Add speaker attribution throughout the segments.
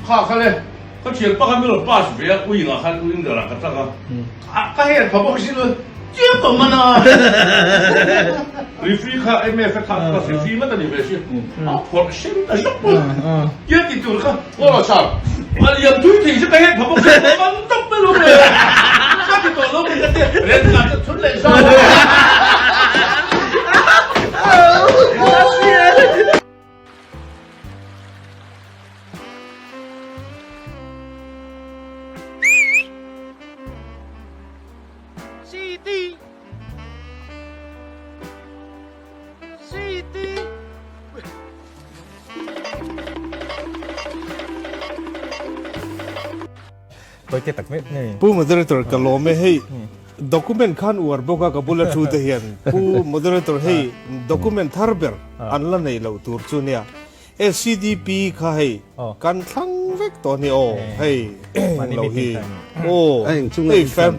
Speaker 1: Kha kha le, ka thian pakhat min rawn pass ve a, wing ah khan winger ah ka tang a, ka her pha bawk sin a, chiang tawh man a. Referee kha MF a thak kha referee ngat a ni ve si, a phawrh sen ta zuk a, tia ti tur kha aw lo sir, a liam thui thei se ka her pha bawk sin a, man tawp mai lo le, ka ti tawh lo mai ka tia, red card chu thun leh zau a.
Speaker 2: Pu Moderator ka lawm e hei document khan uar bawk a ka bula thu te hian Pu Moderator hei document thar ber an la nei loh tur chu nia SCDP kha hei kan thlang vek tawh a ni aw hei lo hi aw hei fam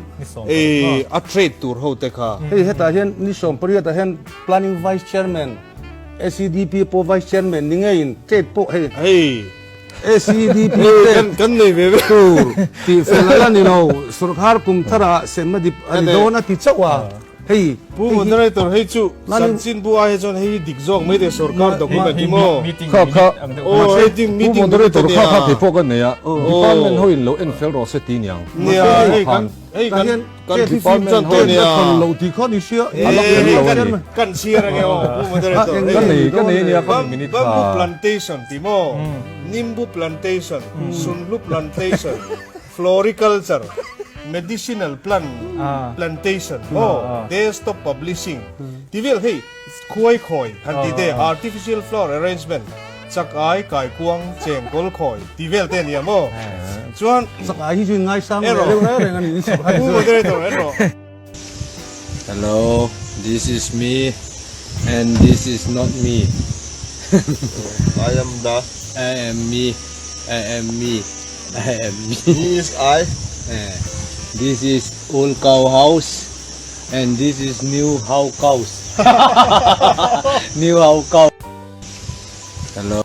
Speaker 2: ei a trade tur ho te kha.
Speaker 3: Hei hetah hian ni sawmpariat ah hian Planning Vice Chairman SCDP pawh Vice Chairman ni ngeiin trade pawh hei.
Speaker 2: Hei
Speaker 3: SCDP te
Speaker 2: kan kan nei ve ve
Speaker 3: tur tih fel a la ni lo sorkar kum tharah sem a dip a ni dawn a ti chauh a hei
Speaker 2: Pu moderator hei chu chanchin bu ai hi chuan hei hi dik zawk mai te sorkar document hi maw
Speaker 4: Kha kha
Speaker 2: aw hei ding
Speaker 4: Pu
Speaker 2: meeting
Speaker 4: moderator
Speaker 2: minute
Speaker 4: kha kha
Speaker 2: ania
Speaker 4: kei pawh ka nei a department ho in lo en fel rawh se ti niang
Speaker 2: nia hei kan hei kan
Speaker 4: Kan department ho
Speaker 2: nia
Speaker 3: lo ti kha ni sia
Speaker 4: a la fel lo a ni.
Speaker 2: Kan chhiar ange aw Pu Moderator.
Speaker 4: Ka nei ka nei nia ka ni minute kha.
Speaker 2: Bamboo plantation ti maw Nimbu plantation Sunhlu plantation Floriculture Medicinal plant plantation maw Desktop publishing ti vel hei khuai khawi han ti te Artificial flower arrangement Chak ai kai kuang cheng kawl khawi ti vel te ania maw chuan
Speaker 3: Chak ai hi chu in ngaisang leh reuh reng reng a ni
Speaker 2: Pu Moderator erawh.
Speaker 5: Hello, this is me and this is not me.
Speaker 6: I am the.
Speaker 5: I am me. I am me. I am me.
Speaker 6: He is I.
Speaker 5: Eh, this is old cow house and this is new how cows. New how cow. Hello.